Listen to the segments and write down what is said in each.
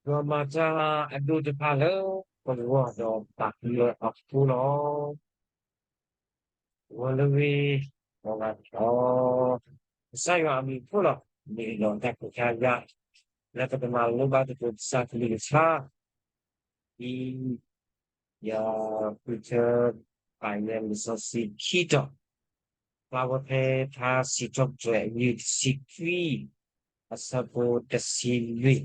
ယွၤမၤတၢ်အဒိၣ်တဖၣ်လၢပဂီၢ်ဒီးပာ်ကလၢအဃိလီၤ. ဂီၤလၢဂ့ၤ, ဂီၤဂၤဒီး, ကစၢ်ယွၤအဘျုးအဖှိၣ်လီၤ. မ့ၢ်ဒီးတၢ်ခွဲးတၢ်ယာ် လၢပကမၤလိဘၣ်သကိးကစၢ်ကလုၢ်ကထါ ဒ်ယဃုထၢပာ်ယဲလံာ်စီဆှံခံတီၤ, ဖျါဝဲဖဲထါစံးထီၣ်ပတြၢၤအယုၢ်တဆံခွံ, အဆၢဖိတဆံလွံၢ်,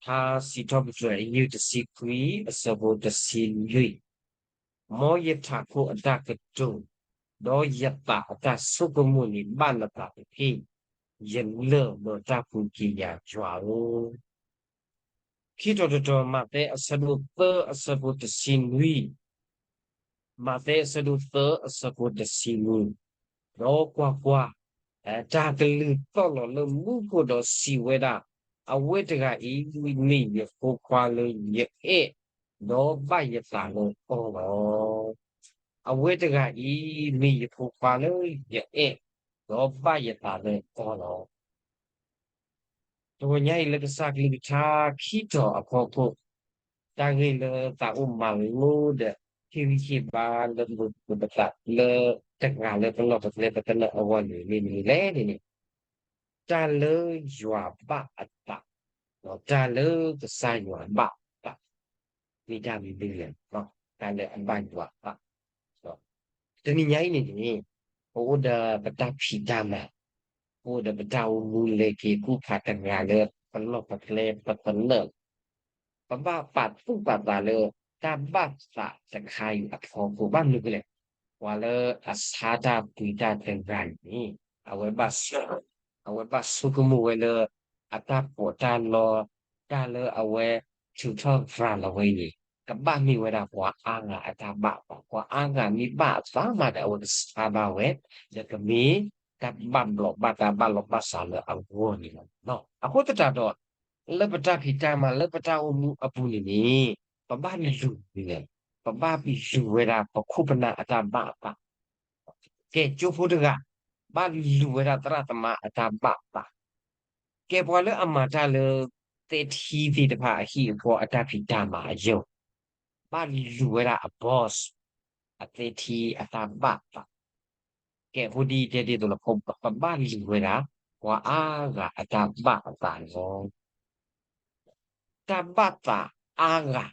ထါစံးထီၣ်ပတြၢၤအယုၢ်တဆံခွံ, အဆၢဖိတဆံလွံၢ်, မ်ယထးခိၣ်အတၢ်ကတိၤ, ဒီးယသးအတၢ်ဆိကမိၣ်န့ၣ် ဘၣ်နသးတက့ၢ်. ယလၢၢ်ဒီးတၢ်ပူၤက့ၤယၤယွၤဧၢ. ခံတီၤတတီၤ မးသဲအဆၢဒိၣ်သၢအဆၢဖိတဆံနွံ, မးသဲအဆၢဒိၣ်သၢအဆၢဖိတဆံနွံ, ဒီးကွၢ်ကွၢ်, တၢ်ကလုၢ်သီၣ်လီၤလၢမူခိၣ်ဒီးစံးဝဲဒၣ်, အဝဲတဂၤအံၤ မ့ၢ်ယဖိခွါလၢယအဲၣ်, ဒီးဘၣ်ယသးလၢအီၤလီၤ. အဝဲတဂၤအံၤ မ့ၢ်ယဖိခွါလၢယအဲၣ်, ဒီးဘၣ်ယသးလၢအီၤလီၤ. တဂီၤညါအံၤလၢကစၢ်ကလုၢ်ကထါခံတီၤအဖီခိၣ်, တၢ်ဂ့ၢ်လၢသးအိၣ်မၤလိဒီး ဟ့ၣ်ဂံၢ်ဟ့ၣ်ဘါလၢပသးလၢတဂၤလၢပလီၢ်ပကျဲပသနၢၣ်အဂီၢ်န့ၣ် မ့ၢ်မနုၤလဲၣ်န့ၣ်န့ၣ်, တၢ်လၢယွၤဘၣ်အသး, တၢ်လၢကစၢ်ယွၤဘၣ်အသး မ့ၢ်တၢ်မနုၤလဲၣ်, တၢ်လၢအဘၣ်ယွၤအသး. တနံၤညါအံၤန့ၣ်န့ၣ်, ပအိၣ်ဒီးပတၢ်ဖံးတၢ်မၤ, ပအိၣ်ဒီးပတၢ်အိၣ်မူလဲၤက့ၤကူၣ်ဖးတဂၤလၢပလီၢ်ပကျဲပသနၢၣ်, ပဘၣ်ပာ်သူၣ်ပာ်သးလၢ တၢ်ဘၣ်သးတခါအံၤအဖီခိၣ် ဘၣ်မနုၤလဲၣ်, ပှၤလၢအဆါတၢ်ပှ့ၤတၢ်တဂၤန့ၣ် အဝဲဘၣ်ဆိကမိၣ်ဝဲလၢ အတၢ်ပီးတၢ်လီ, တၢ်လၢအဝဲထုးထီၣ်ရၤလီၤဝဲအံၤန့ၣ် ကဘၣ်မ့ၢ်ဝဲဒၣ်ပှၤအါဂၤအတၢ်ဘၣ်အသး, ပှၤအါဂၤမ့ၢ်ဘၣ်အသးမးဒီး အဝဲကဆါဘၣ်ဝဲ, ဒီးကမ့ၢ်တၢ်ဘၣ်ဘျီးဘၣ်တၢ်ဘၣ်လီၤဘၣ်စးလၢအဂီၢ်န့ၣ်လီၤ. အဃိသတးဒီး လၢပတၢ်ဖံးတၢ်မၤလၢပတၢ်အိၣ်မူအပူၤန့ၣ်န့ၣ်, ပဘၣ်လူၤန့ၣ်, ပဘၣ်လူၤဝဲဒၣ်ပခိၣ်ပနၢ်အတၢ်ဘၣ်အသး, ကဲကၠိဖိတဂၤ, ဘၣ်လူၤဝဲဒၣ်သရၣ်သမါအတၢ်ဘၣ်အသး, ကဲပှၤလၢအမၤတၢ်လၢ သဲထံသ့ၣ်တဖၣ်အဟံၣ်အဃီအတၢ်ဖံးတၢ်မၤအယိာ်, ဘၣ်လူၤဝဲဒၣ်အ boss, အသဲထံအတၢ်ဘၣ်အသး, ကဲအဃိဒ်အံၤတဲဒ်သိးလီၤ, ပဘၣ်လူၤဝဲဒၣ် ပှၤအါဂၤအတၢ်ဘၣ်အသးန့ၣ်လီၤ. တၢ်ဘၣ်သးအါဂၤ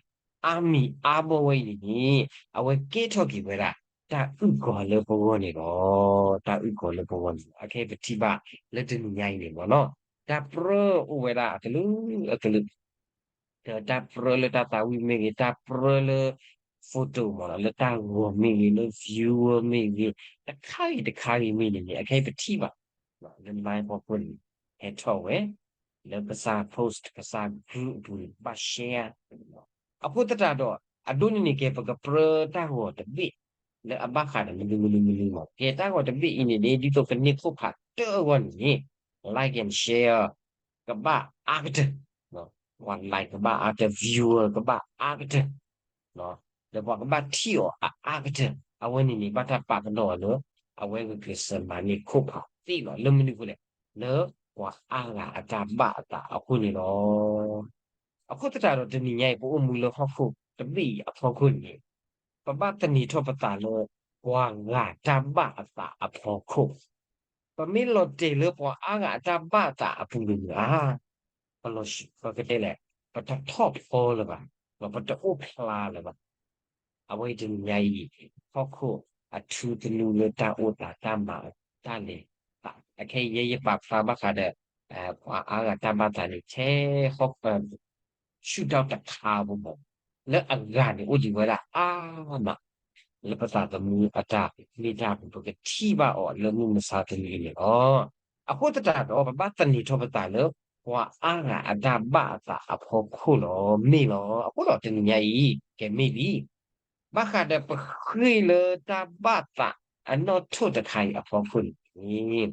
အါမံၤအါဘီဝဲအံၤန့ၣ်န့ၣ်, အဝဲကဲထီၣ်က့ၤဝဲဒၣ် တၢ်အုၣ်ကီၤလၢပဂီၢ်န့ၣ်လီၤ. တၢ်အုၣ်ကီၤလၢပဂီၢ်န့ၣ်လီၤ. အခဲအံၤပထံၣ်ဘၣ်လၢတနံၤညါအံၤန့ၣ်မ့ၢ်နီၤ, တၢ်ပြၢအိၣ်ဝဲဒၣ်အကလုာ်ကလုာ်, ဒီးတၢ်ပြၢလၢတၢ်သးဝံၣ်မ့ၢ်ဂ့ၤ, တၢ်ပြၢလၢ photo မ့ၢ်နီၤ, လၢတၢ်ဂီၤမ့ၢ်ဂ့ၤ, လၢ viewer မ့ၢ်ဂ့ၤ, တခါဂ့ၤတခါဂ့ၤမ့ၢ်န့ၣ်န့ၣ် အခဲအံၤပထံၣ်ဘၣ် လၢ line ဖီခိၣ်န့ၣ် ဟဲထီၣ်ဝဲ လၢကစၢ် post ကစၢ် group အပူၤန့ၣ် ဘၣ် share အဃိသတးဒီး အဒိန့ၣ်န့ၣ် ကဲပကပြၢတၢ်ဂီၤတဘ့ၣ် လၢအဘၣ်ဃးဒီးမနုၤမနုၤမနုၤမ့ၢ်, ကဲတၢ်ဂီၤတဘ့ၣ်အံၤန့ၣ်န့ၣ် ဒ်သိးကန့ၢ်ခိၣ်ဖးတၢၢ်အဂီၢ်န့ၣ်န့ၣ် like and share ကဘၣ်အါကတၢၢ်, ပှၤ like ကဘၣ်အါကတၢၢ်, viewer ကဘၣ်အါကတၢၢ် ဒီးပှၤကဘၣ်ထံၣ်အီၤအအါကတၢၢ်, အဝဲန့ၣ်န့ၣ် ဘၣ်တၢ်ပာ်ကဒီးအီၤလၢ အဝဲဂုာ်ကျဲးစၢးမၤန့ၢ်ခိၣ်ဖးသ့လီၤ. လၢမနုၤအဃိလဲၣ်, လၢပှၤအါဂၤအတၢ်ဘၣ်အသးအဃိန့ၣ်လီၤ. အဃိသတးဒီးတနံၤညါအံၤ ပအိၣ်မူလၢဟီၣ်ခိၣ်တဘ့ၣ်အံၤအဖီခိၣ်န့ၣ် ပဘၣ်သန့ၤထီၣ်ပသးလၢ ပှၤဂၤတၢ်ဘၣ်အသးအဖီခိၣ်, ပမ့ၢ်လီၤတဲာ်လၢပှၤအါဂၤအတၢ်ဘၣ်အသးအပူၤန့ၣ်ဧါ, ပကတဲလဲၣ်, ပတထီၣ်ဖီလၢၤဘၣ်, ဒီးပတအိၣ်ဖျါလၢၤဘၣ်. အဝဲအံၤတနံၤညါအံၤ ဟီၣ်ခိၣ်အထူသနူလၢတၢ်အိၣ်သးတၢ်မၤ တၢ်လဲၤသး အခဲအံၤယဲယပာ်ဖျါဘၣ်ဃးဒီး ပှၤအါဂၤတၢ်ဘၣ်သးန့ၣ် ထဲဟီၣ် ဆူၣ်တီၢ်တခါဖိမး, လၢအဂၤန့ၣ်အိၣ်ဒံးဝဲဒၣ်အါမး, လၢပသးသမူအတၢ်မ့ၢ်တၢ်ပူၤ ပကထံၣ်ဘၣ်အီၤလၢမုၢ်မဆါတနံၤအံၤန့ၣ်လီၤ. အဃိသတးဒီး ပဘၣ်သန့ၤထီၣ်ပသးလၢ ပှၤအါဂၤအတၢ်ဘၣ်အသးအဖီခိၣ်လီၤ မ့ၢ်လီၤ. အဃိဒီးတနံၤညါအံၤ ကဲမ့ၢ်လံ ဘၣ်ဃးဒီးပဃ့ၢ်လၢတၢ်ဘၣ်သးအနီၣ်ထိၣ်တခါအံၤအဖီခိၣ်န့ၣ်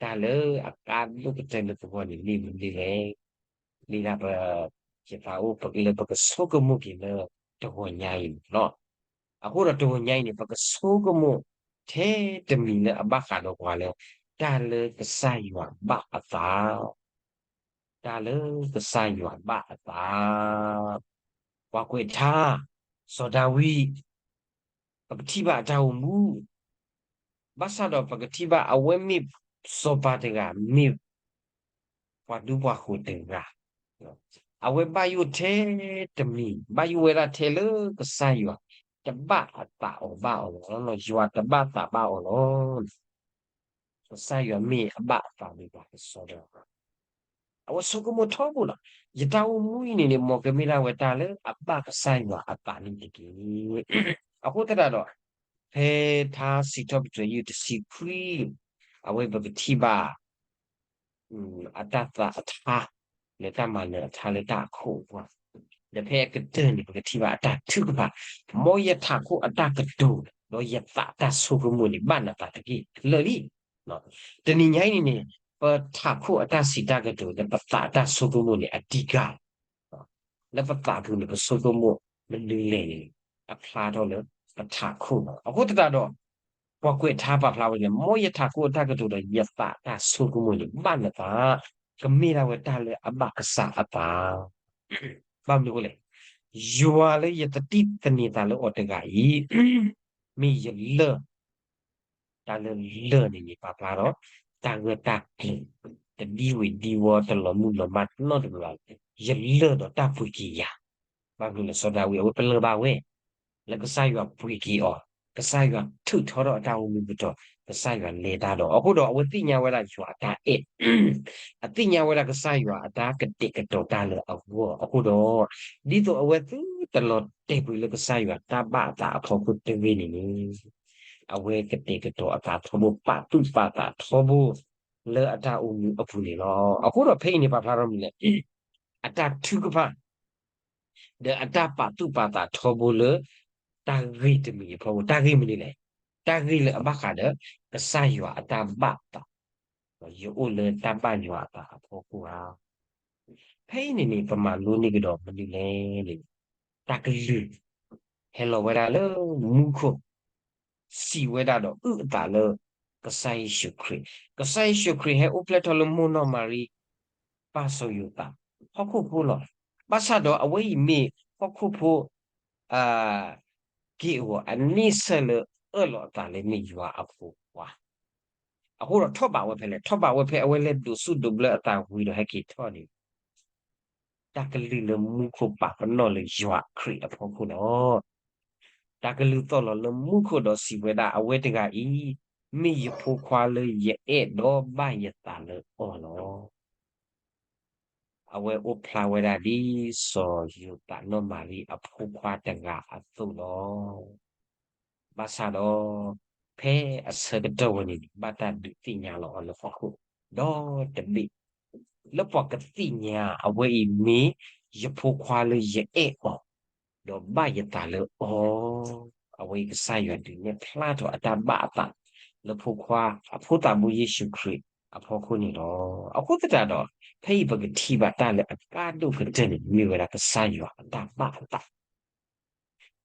တၢ်လၢအကါဒိၣ်ကတၢၢ်လၢပဂီၢ်န့ၣ်မ့ၢ်မနုၤလဲၣ်. မ့ၢ်ဒၣ်ပ ယသးအိၣ်လၢပကဆိကမိၣ်က့ၤလၢတဂီၤညါအံၤန့ၣ်လီၤ. အဃိဒီးတဂီၤညါအံၤန့ၣ် ပကဆိကမိၣ်ထဲတမံၤလၢအဘၣ်ဃးဒီးပှၤလၢ တၢ်လၢကစၢ်ယွၤဘၣ်အသး တၢ်လၢကစၢ်ယွၤဘၣ်အသး, ပှၤကွဲးထါ, စီၤဒၤဝံး, ပကထံၣ်ဘၣ်အတၢ်အိၣ်မူ, ဘၣ်ဆၣ်ဒီးပကထံၣ်ဘၣ်အဝဲမ့ၢ်စီၤပၤတဂၤ မ့ၢ်ပှၤဒူပှၤဃိၤတဂၤ, အဝဲဘၣ်ယိၣ်ထဲတမံၤ, ဘၣ်ယိၣ်ဝဲဒၣ်ထဲလၢကစၢ်ယွၤတဘၣ်အသးအီၤဘၣ်အီၤလီၤ, ယွၤတဘၣ်သးဘၣ်အီၤလီၤ. ကစၢ်ယွၤမ့ၢ်အဘၣ်အသးဒ်ပှၤကစီဒီ, အဝဲဆိကမိၣ်ထီဘိလီၤ. ယတၢ်အိၣ်မူအံၤန့ၣ်န့ၣ် မ်ကမ့ၢ်ဒၣ်ဝဲတၢ်လၢအဘၣ်ကစၢ်ယွၤအသးန့ၣ်တက့ၢ်. အဃိသတးဒီး ဖဲထါစံးထီၣ်ပတြၢၤယုၢ်တဆံခွံ အဝဲပကထံၣ်ဘၣ် အတၢ်သးအထါ လၢတၢ်မၤနၢၤအထါလၢတၢ်အခိၣ်အပှၤ, ဒီးဖဲအကတၢၢ်န့ၣ် ပကထံၣ်ဘၣ်အတၢ်ထုကဖၣ်, မ်ယထးခိၣ်အတၢ်ကတိၤ ဒီးယသးအတၢ်ဆိကမိၣ်န့ၣ် ဘၣ်နသးတက့ၢ်. လၢာ်လံ. တနံၤညါအံၤန့ၣ်န့ၣ် ပထးခိၣ်အတၢ်စံးတၢ်ကတိၤ ဒီးပသးအတၢ်ဆိကမိၣ်န့ၣ် အဓိက လၢပသးပူၤန့ၣ် ပဆိကမိၣ်မနုၤလဲၣ်န့ၣ် အဖျါထီၣ်လၢပထးခိၣ်လီၤ. အဃိသတးဒီး ပှၤကွဲးထါပာ်ဖျါဝဲန့ၣ် မ်ယထးခိၣ်အတၢ်ကတိၤဒီးယသးအတၢ်ဆိကမိၣ်န့ၣ် ဘၣ်နသး ကမ့ၢ်ဒၣ်ဝဲတၢ်လၢအဘၣ်ကစၢ်အသး. ဘၣ်မနုၤအဃိလဲၣ်, ယွၤလၢယသဒံးသန့ၤသးလၢအီၤတဂၤအံၤ မ့ၢ်ယလၢၢ် တၢ်လၢလၢၢ်န့ၣ်န့ၣ် ပာ်ဖျါဒီး တၢ်ဂၢၢ်တၢ်ကျၢၤ, တဒံဝ့ၤဒံဝီ တလီၤမုၢ်လီၤမၢ်နီတဘျီဘၣ်, ယလၢၢ်ဒီးတၢ်ပှ့ၤက့ၤယၤ. ဘၣ်မနုၤလဲၣ်, စီၤဒၤဝံးအဝဲပလၢၢ်ဘၣ်ဝဲ လၢကစၢ်ယွၤပှ့ၤက့ၤအီၤ, ကစၢ်ယွၤထုးထီထီၣ်အတၢ်အိၣ်မူပတီၢ်, ကစၢ်ယွၤလဲၤတၢ်ဒီး အဃိဒီးအဝဲသ့ၣ်ညါဝဲဒၣ်ယွၤအတၢ်အဲၣ်, အသ့ၣ်ညါဝဲဒၣ်ကစၢ်ယွၤအတၢ်ကတဲာ်ကတီၤတၢ်လၢအဂီၢ်အဃိဒီး, ဒ်သိးအဝဲသုတလီၤတဲာ်ကွံာ်လၢကစၢ်ယွၤတၢ်ဘၣ်အသးအဖီခိၣ်တဂ့ၤန့ၣ်န့ၣ်, အဝဲကတဲာ်ကတီၤအသးထီဘိ ပာ်သူၣ်ပာ်သးထီဘိ လၢအတၢ်အိၣ်မူအပူၤန့ၣ်လီၤ. အဃိဒီးဖဲအံၤန့ၣ် ပာ်ဖျါထီၣ်မနုၤလဲၣ်, အတၢ်ထုကဖၣ် ဒီးအတၢ်ပာ်သူၣ်ပာ်သးထီဘိလၢ တၢ်ဂ့ၢ်တမံၤအဖီခိၣ်, တၢ်ဂ့ၢ်မနုၤလဲၣ်, တၢ်ဂ့ၢ်လၢအဘၣ်ဃးဒီး ကစၢ်ယွၤအတၢ်ဘၣ်အသး, ယအိၣ်လၢတၢ်ဘၣ်ယွၤအသးအဖီခိၣ်ဧါ. ဖဲအံၤန့ၣ်န့ၣ် ပမၤလိန့ၢ်ကဒီးမနုၤလဲၣ်န့ၣ်, တၢ်ကလုၢ် ဟဲလီၤဝဲဒၣ်လၢမူခိၣ် စံးဝဲဒၣ်ဒီးအုၣ်အသးလၢ ကစၢ်ယ့ၣ်ၡူးခရံာ်, ကစၢ်ယ့ၣ်ၡူးခရံာ်ဟဲအိၣ်ဖျဲၣ်ထီၣ်လၢမိၢ်နီၢ်မၤရံ ပၢ်စီၤယိၤသး ဟီၣ်ခိၣ်ဖိလီၤ. ဘၣ်ဆၣ်ဒီးအဝဲအံၤမ့ၢ်ဟီၣ်ခိၣ်ဖိ က့ၢ်အဂီၤအန့ဆၢၣ်လၢအၢၣ်လီၤအသးလၢမ့ၢ်ယွၤအဖိခွါ, အဃိဒီးထီၣ်ဘးဝဲဖဲလဲၣ်, ထီၣ်ဘးဝဲဖဲအဝဲလဲၤဒိးဆူၣ်ဒိးဘျၢအသးဝံၤဒီးဟဲက့ၤထီၣ်န့ၣ် တၢ်ကလုၢ်လၢမူခိၣ်ပာ်ပနီၣ်လၢယွၤခရံာ်အဖီခိၣ်လီၤ. တၢ်ကလုၢ်သီၣ်လီၤလၢမူခိၣ်ဒီးစံးဝဲဒၣ် အဝဲတဂၤအံၤ မ့ၢ်ယဖိခွါလၢယအဲၣ်ဒီးဘၣ်ယသးလၢအီၤလီၤ. အဝဲအိၣ်ဖျါဝဲဒၣ်ဒ်စီၤယိၤသးနီၢ်မၤရံအဖိခွါတဂၤအသိးလီၤ. ဘၣ်ဆၣ်ဒီး ဖဲအဆၢကတီၢ်ဝဲန့ၣ်န့ၣ် ဘၣ်တၢ်ဒုးသ့ၣ်ညါလီၤအီၤလၢဟီၣ်ခိၣ်ဒီတဘ့ၣ် လၢပှၤကသ့ၣ်ညါအဝဲအံၤမ့ၢ်ယဖိခွါလၢယအဲၣ်အီၤ ဒီးဘၣ်ယသးလၢအီၤ, အဝဲအံၤကစၢ်ယွၤဒုးနဲၣ်ဖျါထီၣ်အတၢ်ဘၣ်အသး လၢဖိခွါအဖိသးဘိယ့ၣ်ၡူးခရံာ်အဖီခိၣ်န့ၣ်လီၤ. အဃိသတးဒီး ဖဲအံၤပကထံၣ်ဘၣ်တၢ်လၢအကါဒိၣ်ကတၢၢ်န့ၣ် မ့ၢ်ဝဲဒၣ်ကစၢ်ယွၤအတၢ်ဘၣ်အသး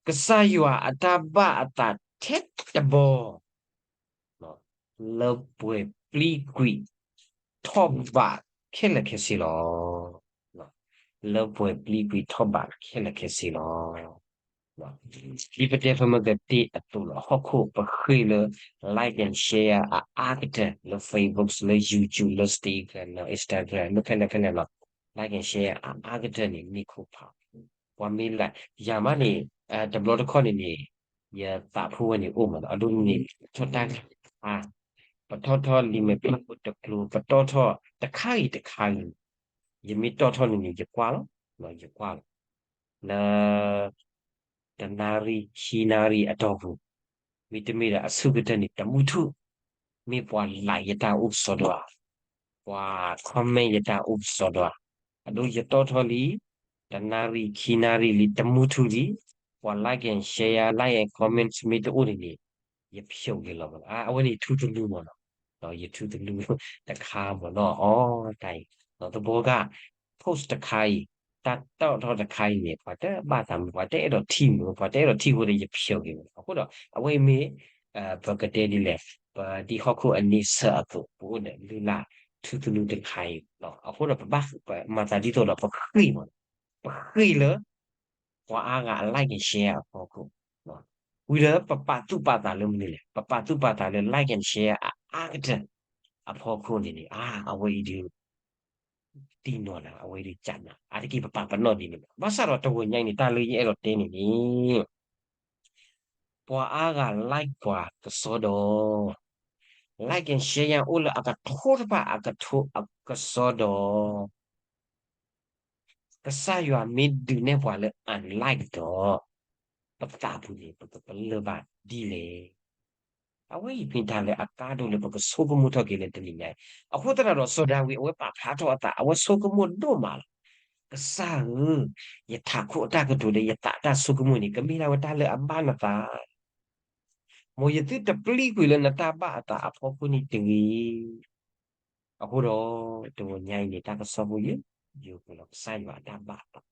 ကစၢ်ယွၤအတၢ်ဘၣ်အသးထဲတဘီ လၢပှဲၤပျံၤကွံာ်ထီၣ်ဘးခဲလၢာ်ခဲဆ့လီၤ. လၢပှဲၤပျံၤကွံာ်ထီၣ်ဘးခဲလၢာ်ခဲဆ့လီၤ. ဒ်ပတဲဖဲမ့ၢ်ကတ့ၢ်အသိးလီၤ ဟီၣ်ခိၣ်ပဃ့ၢ်လၢ like and share အအါကတၢၢ်လၢ Facebook လၢ YouTube လၢ Telegram လၢ Instagram လၢဖဲလဲၣ်ဖဲလဲၣ်လီၤ. Like and share အအါကတၢၢ်န့ၣ် မ့ၢ်ခိၣ်ဖး ပှၤမ့ၢ်လၢ ယၤမးန့ၣ် တဘျီတခီၣ်န့ၣ်န့ၣ် ယသးဖိဝဲန့ၣ်အိၣ်မးလီၤ. အဒိန့ၣ် ထီၣ်တၢ်ခါ ပထီၣ်ထီၣ်လံာ်မဲာ်ဖျၢၣ်ဖိတကျိၤ ပတီၢ်ထီၣ်တခါဂ့ၤတခါဂ့ၤ ယမ့ၢ်တီၢ်ထီၣ်န့ၣ်န့ၣ် ယကွၢ်လီၤ ယကွၢ်လီၤ လၢ တနၣ်ရံၣ် ခံနၣ်ရံၣ်အတီၢ်ပူၤ မ့တမ့ၢ်ဒီးအဆၢကတၢၢ်န့ၣ် တမူထူၣ် မ့ၢ်ပှၤ like ယတၢ်အိၣ်ပစီဒီဧါ, ပှၤ comment ယတၢ်အိၣ်ပစီဒီဧါ, အဒိယတီၢ်ထီၣ်လံ တနၣ်ရံၣ် ခံနၣ်ရံၣ်လံ တမူထူၣ်လံ, ပှၤ like and share like and comment မ့ၢ်တအိၣ်န့ၣ်န့ၣ် ယဖျိးက့ၤလီၤမးလီၤ. အဝဲန့ၣ်ယထူသနူမးလီၤ. ယထူသနူတခါမးလီၤ အီ တၢ်အံၤ သဘီဂၤ post တခါအံၤ တၢ်တီၣ်ထီၣ်တခါအံၤန့ၣ် ပှၤတဘၣ်သးမုာ် ပှၤတအဲၣ်ဒိးထံၣ်မုာ် ပှၤတအဲၣ်ဒိးထံၣ်အဃိဒီး ယဖျိးက့ၤမးလီၤ. အဃိဒီး အဝဲအံၤမ့ၢ် ပကတဲဒ်လဲၣ် ပဒ်ဟီၣ်ခိၣ်အန့ဆၢၣ်အသိး ပအိၣ်ဒီးလုၢ်လၢ် ထူသနူတခါအံၤ, အဃိဒီးပဘၣ်မၤသးဒ်သိးဒီးပဃ့ၢ်မး, ပဃ့ၢ်လၢ ပှၤအါဂၤအ like and share အဖီခိၣ်, ဝံၤလၢပပာ်သူၣ်ပာ်သးလၢမနုၤလဲၣ်, ပပာ်သူၣ်ပာ်သးလၢ like and share အအါကတၢၢ်အဖီခိၣ်န့ၣ်န့ၣ်, အဝဲအံၤဒုး တံၢ်နီၢ်နၤ, အဝဲဒုးကနၤ, အါတက့ၢ်ပပာ်ပနီၣ်ဒ်န့ၣ်ဘၣ်. ဘၣ်ဆၣ်ဒီးတဂီၤညါအံၤန့ၣ် တၢ်လၢယအဲၣ်ဒိးတဲန့ၣ်န့ၣ် ပှၤအါဂၤ like ပှၤကစီဒီ, like and share ယၤအိၣ်လၢအကထိတဖၣ်အကထိအကစီဒီ ကစၢ်ယွၤမ့ၢ်ဒုးနဲၣ်ပှၤလၢ unlike ဒီး ပသးပူၤန့ၣ် ပကပလၢၢ်ဘၣ်ဒ်လဲၣ်. အဝဲအံၤမ့ၢ်တၢ်လၢအကါဒိၣ်လၢပကဆိကမိၣ်ထီၣ်က့ၤလၢတနံၤညါအံၤ. အဃိသတးဒီး စီၤဒၤဝံးအဝဲပာ်ဖျါထီၣ်အသး အဝဲဆိကမိၣ်ဒိၣ်မးလီၤ. ကစၢ်ဧၢ, ယထးခိၣ်အတၢ်ကတိၤဒီးယသးအတၢ်ဆိကမိၣ်န့ၣ် ကမ့ၢ်ဒၣ်ဝဲတၢ်လၢအဘၣ်နသး မ်ယသုတပျံၤကွံာ်လၢနတၢ်ဘၣ်အသးအဖီခိၣ်န့ၣ်တဂ့ၤ. အဃိဒီး တဂီၤညါအံၤန့ၣ် တၢ်ကစီၣ်ဖိယိယိဖိလီၤ, ကစၢ်ယွၤအတၢ်ဘၣ်အသး,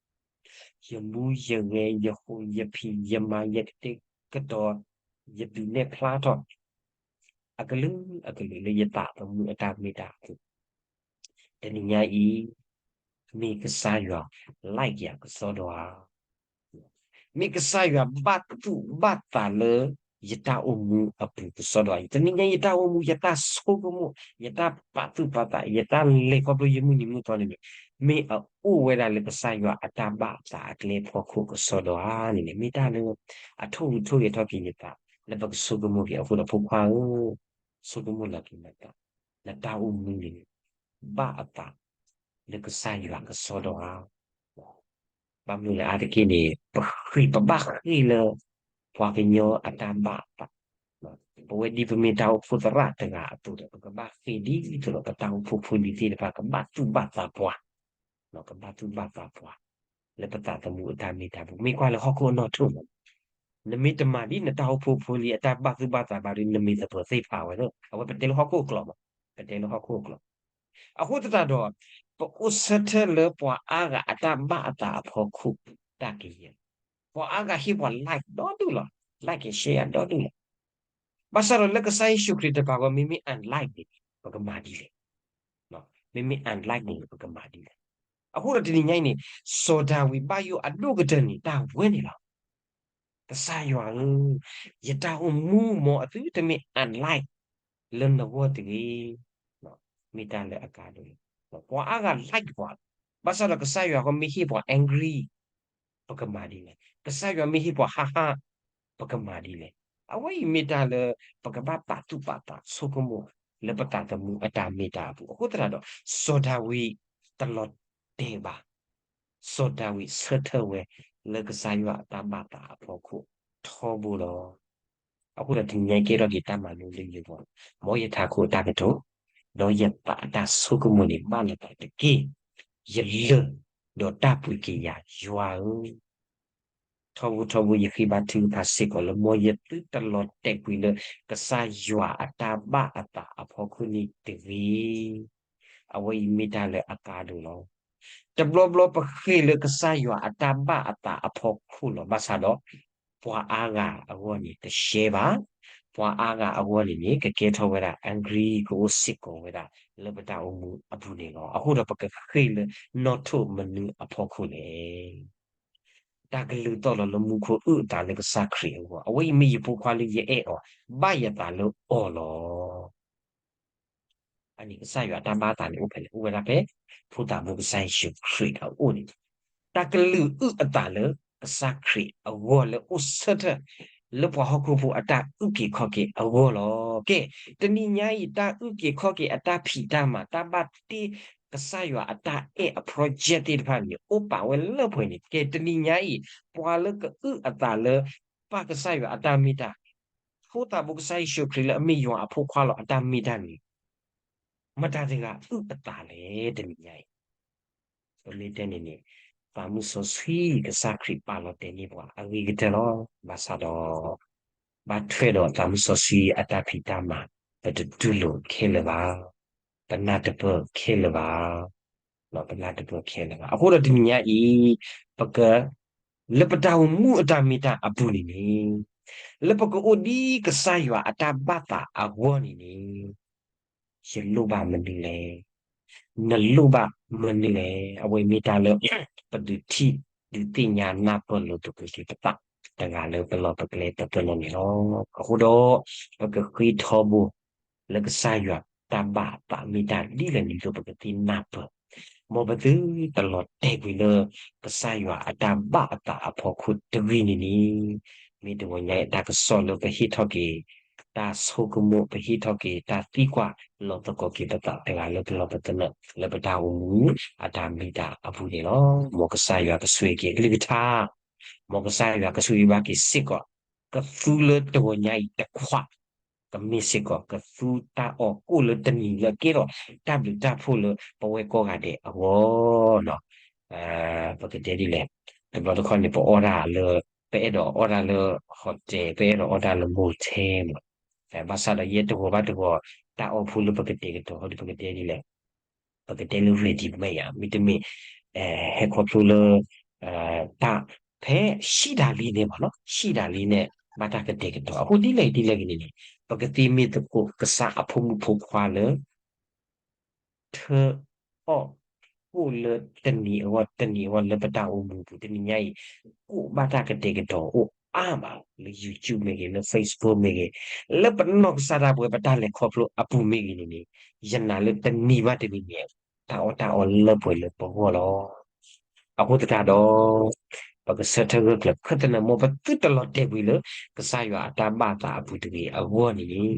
ယမူယဂဲၤ ယဃိယဖံး ယမၤယကတဲာ်ကတီၤ ယပျံၤနဲၣ်ဖျါထီၣ် အကလုာ်အကလုာ်လၢယသးသမူအတၢ်မ့ၢ်တၢ်အပူၤ, တနံၤညါအံၤ မ့ၢ်ကစၢ်ယွၤ like ယၤကစီဒီဧါ. မ့ၢ်ကစၢ်ယွၤဘၣ်သူၣ်ဘၣ်သးလၢ ယတၢ်အိၣ်မူအပူၤကစီဒီဧါ. တနံၤညါ ယတၢ်အိၣ်မူ ယတၢ်ဆိကမိၣ် ယတၢ်ပာ်သူၣ်ပာ်သး ယတၢ်လဲၤခီဖျိယမုၢ်နံၤမုၢ်သီန့ၣ်န့ၣ် မ့ၢ်အအိၣ်ဝဲဒၣ်လၢကစၢ်ယွၤအတၢ်ဘၣ်အသးအကျဲဖီခိၣ်ကစီဒီဧါန့ၣ်န့ၣ် မ့ၢ်တၢ်လၢ အထိၣ်ဂုၤထိၣ်ဂဲၤထီၣ်က့ၤယသး လၢပကဆိကမိၣ်က့ၤအဃိဒီး ဖိခွါဧၢ, ဆိကမိၣ်လီၤက့ၤနသး, နတၢ်အိၣ်မူန့ၣ် ဘၣ်အသး လၢကစၢ်ယွၤကစီဒီဧါ. ဘၣ်မနုၤလဲၣ်အါတက့ၢ်န့ၣ် ပဃ့ၢ် ပဘၣ်ဃ့ၢ်လၢ ပှၤကညီအတၢ်ဘၣ်အသး, ပဝဲဒ်ပမ့ၢ်တၢ်အိၣ်ဖှိၣ်သရၣ်တဂၤအသိးဒီး ပကဘၣ်ဃ့ၢ်ဒ်သိးဒီးပတၢ်အိၣ်ဖှိၣ်ဖိလံၤသ့ၣ်တဖၣ် ကဘၣ်သူၣ်ဘၣ်သးပှၤ, ကဘၣ်သူၣ်ဘၣ်သးပှၤ လၢပသးသမူအတၢ်မ့ၢ်တၢ်ပူၤ မ့ၢ်ကွၢ်လၢဟီၣ်ခိၣ်အနီၣ်ထိၣ်မး နမ့ၢ်တမၤဒ်နတၢ်အိၣ်ဖှိၣ်ဖိလံၤအတၢ်ဘၣ်သူၣ်ဘၣ်သးဘၣ်ဒီး နမ့ၢ်သပၢၤသ့ၣ်ဖးဝဲလီၤ. အဝဲပတဲလၢဟီၣ်ခိၣ်အကျိာ်မး, ပတဲလၢဟီၣ်ခိၣ်အကျိာ်. အဃိသတးဒီး ပအိၣ်ဆၢထၢၣ်လၢပှၤအါဂၤအတၢ်ဘၣ်အသးအဖီခိၣ် တၢ်ကယဲၢ်, ပှၤအါဂၤဟ့ၣ်ပှၤ like ဒီဒူၣ်လီၤ, like and share ဒီဒူၣ်လီၤ. ဘၣ်ဆၣ်ဒီးလၢကစၢ်ယ့ၣ်ၡူးခရံာ်တပၤဝဲ မ့မ့ၢ် unlike န့ၣ် ပကမၤဒ်လဲၣ် မ့မ့ၢ် unlike န့ၣ် ပကမၤဒ်လဲၣ်. အဃိဒီးတနံၤညါအံၤန့ၣ် စီၤဒၤဝံးဘၣ်ယိၣ်အဒိၣ်ကတၢၢ်န့ၣ် တၢ်ဝဲန့ၣ်လီၤ. ကစၢ်ယွၤဧၢ, ယတၢ်အိၣ်မူမ်အသုတမ့ၢ် unlike လၢနဂီၢ်တဂ့ၤ. မ့ၢ်တၢ်လၢအကါဒိၣ်လီၤ. ပှၤအါဂၤ like ပှၤ, ဘၣ်ဆၣ်ဒီးကစၢ်ယွၤဃီမ့ၢ်ဟ့ၣ်ပှၤ angry ပကမၤဒ်လဲၣ်. ကစၢ်ယွၤမ့ၢ်ဟ့ၣ်ပှၤ ဟါဟါ ပကမၤဒ်လဲၣ်. အဝဲအံၤမ့ၢ်တၢ်လၢ ပကဘၣ်ပာ်သူၣ်ပာ်သးဆိကမိၣ် လၢပသးသမူအတၢ်မ့ၢ်တၢ်အပူၤ. အဃိသတးဒီး စီၤဒၤဝံးတလီၤတဲာ်ဘၣ်. စီၤဒၤဝံးဆၢထၢၣ်ဝဲ လၢကစၢ်ယွၤအတၢ်ဘၣ်သးအဖီခိၣ်ထီဘိလီၤ. အဃိဒီးတနံၤညါအံၤကဲထီၣ်က့ၤတၢ်မၤလိလၢယဂီၢ်, မ်ယထးခိၣ်အတၢ်ကတိၤ, ဒီးယသးအတၢ်ဆိကမိၣ်န့ၣ် ဘၣ်နသးတက့ၢ်. ယလၢၢ်, ဒီးတၢ်ပူၤက့ၤယၤယွၤဧၢ. ထီဘိထီဘိယဃ့ဘါထုကဖၣ်စ့ၢ်ကီးလၢ မ်ယသုတလီၤတဲာ်ကွံာ်လၢ ကစၢ်ယွၤအတၢ်ဘၣ်အသးအဖီခိၣ်န့ၣ်တဂ့ၤ. အဝဲအံၤမ့ၢ်တၢ်လၢအကါဒိၣ်လီၤ. တဘျီဘျီပဃ့ၢ်လၢကစၢ်ယွၤအတၢ်ဘၣ်အသးအဖီခိၣ်လီၤ. ဘၣ်ဆၣ်ဒီး ပှၤအါဂၤအဂီၢ်န့ၣ် တရှဲဘၣ်. ပှၤအါဂၤအဂီၢ်န့ၣ်န့ၣ် ကကဲထီၣ်ဝဲဒၣ် angry ကအိၣ်စ့ၢ်ကီးဝဲဒၣ် လၢပတၢ်အိၣ်မူအပူၤန့ၣ်လီၤ. အဃိဒီးပကဃ့ၢ်လၢနီၣ်ထိၣ်မနုၤအဖီခိၣ်လဲၣ်. တၢ်ကလုၢ်သီၣ်လီၤလၢမူခိၣ်အုၣ်အသးလၢကစၢ်ခရံာ်အဂီၢ်, အဝဲအံၤမ့ၢ်ယဖိခွါလၢယအဲၣ်အီၤ, ဘၣ်ယသးလၢအီၤလီၤ. အန့ၣ်ကစၢ်ယွၤအတၢ်ဘၣ်အသးန့ၣ်အိၣ်ဖဲလဲၣ်, အိၣ်ဝဲဒၣ်ဖဲ ဖိသၣ်ဘိကစၢ်ယ့ၣ်ၡူးခရံာ်အအိၣ်န့ၣ်, တၢ်ကလုၢ်အုၣ်အသးလၢကစၢ်ခရံာ်အဂီၢ်လၢအိၣ်ဆၢထၢၣ် လၢပှၤဟီၣ်ခိၣ်ဖိအတၢ်အုၣ်က့ၤခီၣ်က့ၤအဂီၢ်လီၤ. ကဲ, တနံၤညါအံၤ တၢ်အုၣ်က့ၤခီၣ်က့ၤအတၢ်ဖံးတၢ်မၤ တၢ်ဘၣ်တ့ကစၢ်ယွၤအတၢ်အဲၣ်အ project သ့ၣ်တဖၣ်န့ၣ် အိၣ်ပာ်ဝဲလၢပှဲၤန့ၣ်, ကဲတနံၤညါအံၤ ပှၤလၢကအုၣ်အသးလၢ ပၢ်ကစၢ်ယွၤအတၢ်မ့ၢ်တၢ်, ဖိသၣ်ဘိကစၢ်ယ့ၣ်ၡူးခရံာ်လၢအမ့ၢ်ယွၤအဖိခွါလီၤအတၢ်မ့ၢ်တၢ်န့ၣ် မတၤတဂၤအုၣ်အသးလဲၣ်တနံၤညါအံၤ. ပမ့ၢ်တဲန့ၣ်န့ၣ်, သးမုၢ်စီဆှံကစၢ်ခရံာ်ပာ်လီၤတဲာ်န့ၢ်ပှၤအဂ့ၤကတၢၢ်လီၤ. ဘၣ်ဆၣ်ဒီး ဘၣ်ထွဲဒီးသးမုၢ်စီဆှံအတၢ်ဖံးတၢ်မၤ, ပတတူၢ်လိာ်ခဲလၢာ်ဘၣ်, ပနၢ်တပၢၢ်ခဲလၢာ်ဘၣ်, ပနၢ်တပၢၢ်ခဲလၢာ်ဘၣ်. အဃိဒီးတနံၤညါအံၤ, ပက လၢပတၢ်အိၣ်မူအတၢ်မ့ၢ်တၢ်အပူၤန့ၣ်န့ၣ်, လၢပကအိၣ်ဒ်ကစၢ်ယွၤအတၢ်ဘၣ်သးအဂီၢ်န့ၣ်န့ၣ်, ယလိၣ်ဘၣ်မနုၤလဲၣ်. နလိၣ်ဘၣ်မနုၤလဲၣ်. အဝဲမ့ၢ်တၢ်လၢ ပဒုးထံၣ်ဒုးသ့ၣ်ညါနၢ်ပၢၢ်လိာ်သကိးက့ၤပသး တဂၤလၢပလီၢ်ပကျဲတဖၣ်န့ၣ်လီၤ. အဃိဒီး ပကဃ့ထီဘိ လၢကစၢ်ယွၤတၢ်ဘၣ်အသးမ့ၢ်တၢ်ဒ်လဲၣ်န့ၣ် ဒ်သိးပကသ့ၣ်နၢ်ပၢၢ်, မ်ပသုတလီၤတဲာ်ကွံာ်လၢ ကစၢ်ယွၤအတၢ်ဘၣ်အသးအဖီခိၣ်တဂ့ၤန့ၣ်န့ၣ်, မ့ၢ်တဂီၤညါအံၤတၢ်ကစီၣ်လၢပဟ့ၣ်ထီၣ်က့ၤ တၢ်ဆိကမိၣ် ပဟ့ၣ်ထီၣ်က့ၤတၢ်သံကွၢ် လီၤသကိးက့ၤပသးတဂၤလၢပလီၢ်ပသနၢၣ် လၢပတၢ်အိၣ်မူအတၢ်မံတၢ်အပူၤန့ၣ်လီၤ. မ်ကစၢ်ယွၤကဆိၣ်ဂ့ၤက့ၤအကလုၢ်ကထါ, မ်ကစၢ်ယွၤကဆိၣ်ဂ့ၤဘၣ်က့ၤစ့ၢ်ကီး ကသူလၢတဂီၤညါအံၤတခွး, ကမ့ၢ်စ့ၢ်ကီး ကသူတၢ်အီၣ်ကိၣ်လၢတနံၤလၢကဲထီၣ်တၢ်ဘျုးတၢ်ဖှိၣ်လၢပဝဲကိးဂၤဒဲးအဂီၢ်န့ၣ်, ပကတဲဒ်လဲၣ်, တဘျီတခီၣ်န့ၣ် ပအီၣ်တၢ်လၢ ပအဲၣ်ဒိးအီၣ်တၢ်လၢ hotel, ပအဲၣ်ဒိးအီၣ်တၢ်လၢ motel မး, ဘၣ်ဆၣ်ဒီးယဲတဂီၤဘၣ်တဂီၤ တၢ်အီၣ်ဖိလၢပကတဲာ်ကတီၤ ဒ်ပကတဲဒ်လဲၣ် ပကတဲလၢ ready made ဧါ, မ့တမ့ၢ် ဟဲခီဖျိလၢ တၢ်ဖဲ ဟံးဒၣ်လံန့ၣ်မးနီၤ, ဟံးဒၣ်လံန့ၣ် ဘၣ်တၢ်ကတဲာ်ကတီၤ. အဃိဒ်လဲၣ်ဒ်လဲၣ်ဂ့ၤန့ၣ်န့ၣ် ပကသ့မ့ၢ်သကိးကစၢ်အဖိမုၣ်ဖိခွါလၢ ထၢအီၣ်ကိၣ်လၢတနံၤအဂီၢ် တနံၤအဂီၢ်လၢပတၢ်အိၣ်မူပူၤ တနံၤညါအံၤ ကိၣ်ဘၣ်တၢ်ကတဲာ်ကတီၤအိၣ်အါမး လၢ YouTube မ့ၢ်ဂ့ၤ, လၢ Facebook မ့ၢ်ဂ့ၤ, လၢပနီၢ်ကစၢ်ဒၣ်ပဝဲပတၢ်လဲၤခီဖျိအပူၤမ့ၢ်ဂ့ၤန့ၣ်န့ၣ်, ယနာ်လၢတနံၤဘၣ်တနံၤန့ၣ် တၢ်အီၣ်တၢ်အီလၢပှဲၤလၢပဂီၢ်လီၤ. အဃိသတးဒီး ပကဆၢထၢၣ်ဂၢၢ်ကျၢၤခၢၣ်သနၢၣ် မ်ပသုတလီၤတဲာ်ကွံာ်လၢ ကစၢ်ယွၤအတၢ်ဘၣ်သးအပူၤတဂ့ၤအဂီၢ်န့ၣ်န့ၣ်,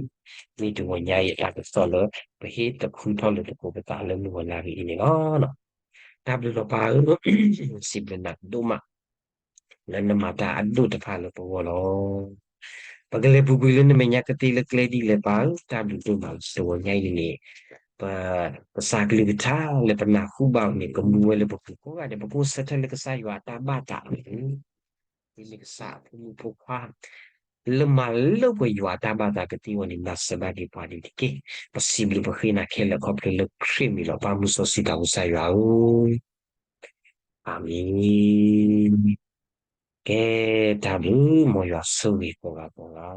မ့ၢ်တဂီၤညါအံၤအတၢ်ကစီၣ်လၢ ပဟ့ၣ်သခူထီၣ်လိာ်သကိးပသးလၢမုၢ်ဂီၤလါဂ့ၤအံၤန့ၣ်လီၤ. တၢ်ဘျုးလီၤပၢ်ဧၢ, စံးဘျုးနၤဒိၣ်မး လၢနမၤတၢ်အဒိၣ်တဖၣ်လၢပဂီၢ်လီၤ. ပကလဲၤပူၤကွံာ်လၢနမဲာ်ညါကသ့လၢကျဲဒ်လဲၣ်ပၢ်ဧၢ, တၢ်ဘျုးဒိၣ်မးလၢတဂီၤညါအံၤန့ၣ်န့ၣ်, ပ ကစၢ်ကလုၢ်ကထါလၢပနၢ်ဟူဘၣ်အီၤန့ၣ် ကမူဝဲလၢပပူၤကိးဂၤဒဲး ပကအိၣ်ဆၢထၢၣ်လၢကစၢ်ယွၤအတၢ်ဘၣ်သးအပူၤ, မ့မ့ၢ်ကစၢ်အဖိမုၣ်ဖိခွါ လၢမၤလၢပှဲၤယွၤအတၢ်ဘၣ်သးကသ့အဂီၢ်န့ၣ် မၤစၢၤဘၣ်က့ၤပှၤဒ်န့ၣ်တက့ၢ်. ပစံးဘျုးပဃ့နၤခဲလၢာ်ခီဖျိလၢခရံာ်မံၤလီၤ. ပၢ်မုၢ်စီဆှံတၢ်အိၣ်ကစၢ်ယွၤဧၢ, အၤမ့ၣ်. ကဲ, တၢ်ဘျုး, မ်ယွၤဆိၣ်ဂ့ၤကိးဂၤကိးဂၤ.